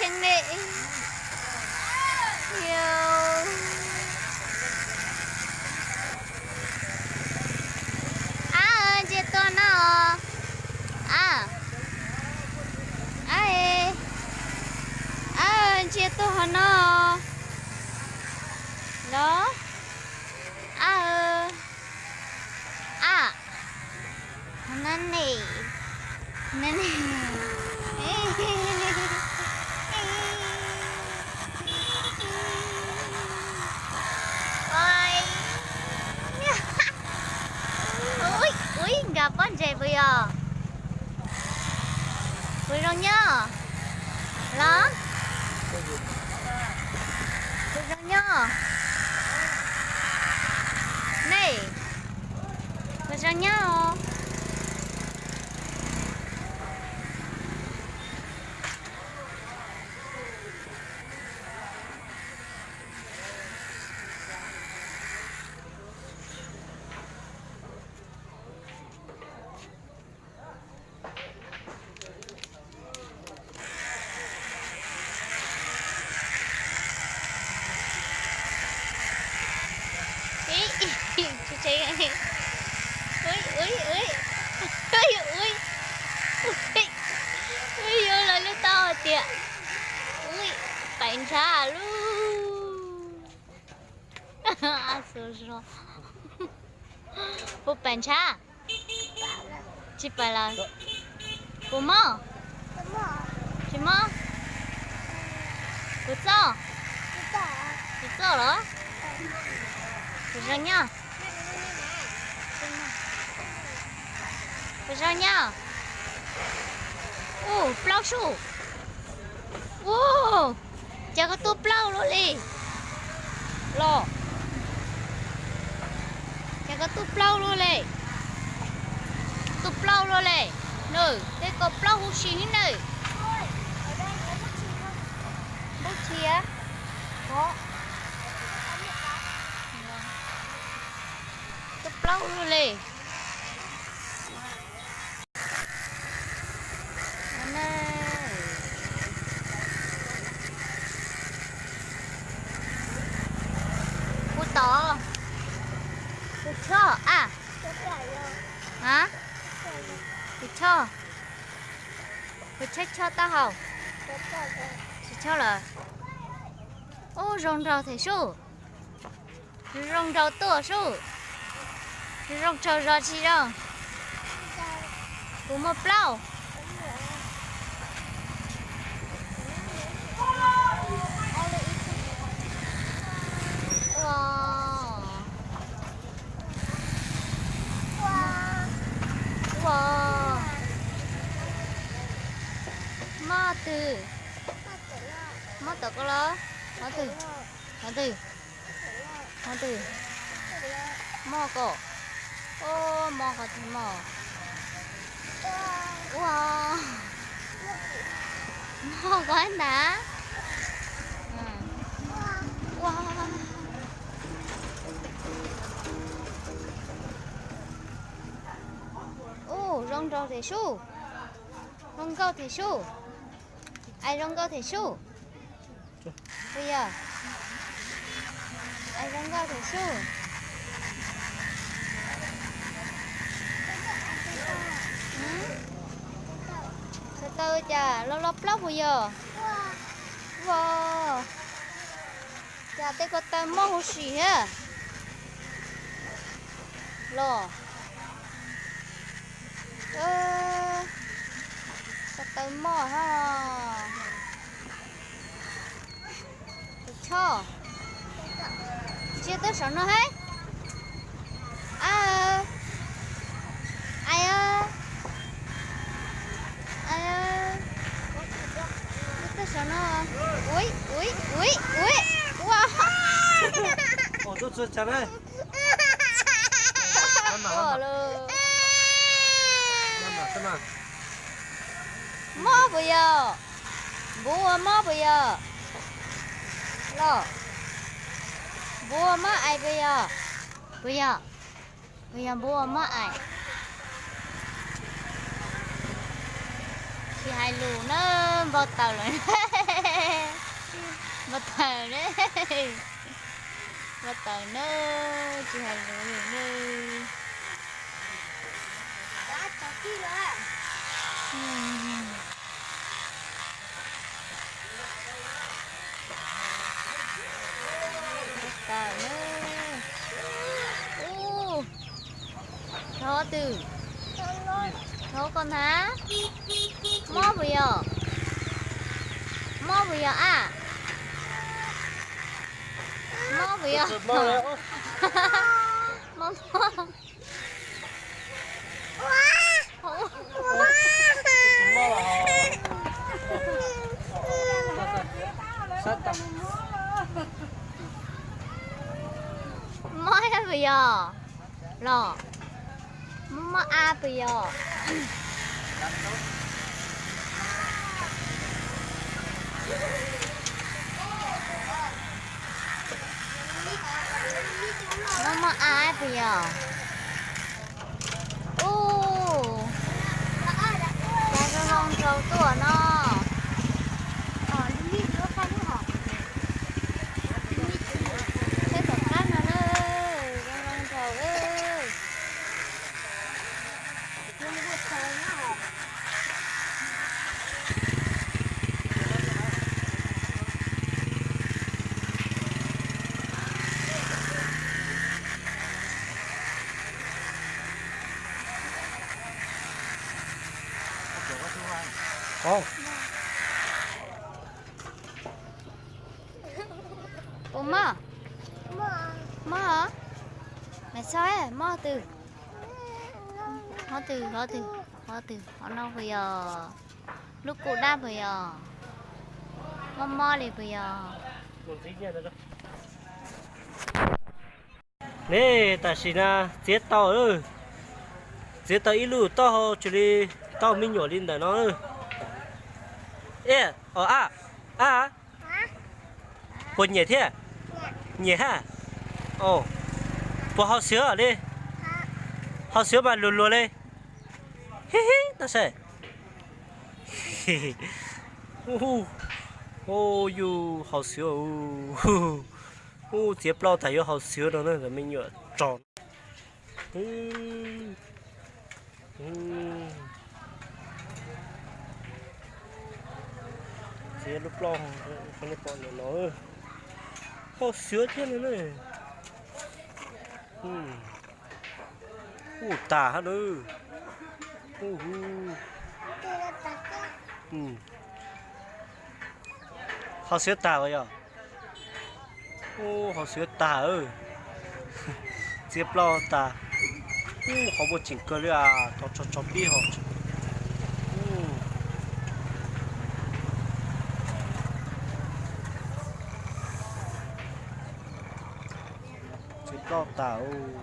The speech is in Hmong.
Ne, a, ntsia tuaj no. A, a, a, ntsia tuaj hov no los. A, a, na ne, na ne. Ui, ui, nkag pob ntseg puas yog? Puas zoo nyob los? Puas zoo nyob? Ne, puas zoo nyob? Ui, ui, ui, ui, ui, ui, yuav lawv lub tau hais tias, ui, pais ntshav lub. Puas pais ntshav? Tsis pais lawm. Puas mob? Tsis mob. Puas txob? Tsis txob los? Puas zoo nyob? Puas zoo nyob? Ua plaub sub. Ua, cas koj tuaj plaub luaj li los? Cas koj tuaj plaub luaj li? Tuaj plaub luaj li. Nws tej ko plaub huv si nawb. Plaub tshia. Tuaj plaub luaj li. Kuv tod, kuv choj a. A, kuv choj, kuv choj choj taub hau. Tsis choj lawm. Ub, zoo nraug them sub. Zoo nraug tuaj sub. Zoo tsaug zog tsis zoo. Kuv muaj plaub. Ua, ua, mob twg? Mob tom ko los? Qhov twg? Qhov twg? Qhov twg? Mob ko. Ub, mob qhov twg mob? Ua, mob ko ntag. Ua, ub, zoo nraug them sub. Zoo nkauj them sub. Ais zoo nkauj them sub. Puas yog? Ais zoo nkauj them sub. Sawv daws cas los los plaub puas yog? Ua, cas tej ko taw mob huv si thiab los? Ko taw mob hab. Tus choj, ntsia tuaj saum no hab. A, ais, ais, tuaj saum no. Ui, ui, ui, ua, mob puas yog? Npuv ua mob puas yog? Los, npuv ua mob ais puas yog? Puas yog? Puas yog npuv ua mob ais? Tsis hais lus na, npau taws lawm. Npau taws na, npau taws na, tsis hais lus li ne. Npau taws na. Ub, thov twg? Thov koj ntag. Mob puas yog? Mob puas yog a? Mob puas yog? Mob mob. Mob puas yog? Los, mob mob a puas yog? Mob mob a puas yog? Ub, cov zoo zoo nraug tuaj no. Saib tom qab no na, zoo zoo nraug. Puas mob? Mob? Mas txhob, mob twg? Mob twg, mob twg, mob twg, mob no puas yog? Lub kua dab puas yog? Mob mob li puas yog? Ne, tam sim na txiav tau, txiav tau ib lub taub hau, tsis li taub me nyuam li ntawm no. Ej, o a, a, puas nyiam thiab? Nyiam hab. Puas haus xwv li? Haus xwv mas luag luag li. Hib hib no saib. Ub, yus haus xwv. Ub, txiav plaub tas yuav haus xwv no na, me nyuam tso. Txiav lub plaub, nej pom ntawm no, haus xwv thiab no na. Ub, tas hab na. Haus xwv tas yog? Ub, haus xwv tas. Txiav plaub tas. Ub, qhov muag tseem kawg li as, thov tso tso pib ho. Txiav plaub tas ub.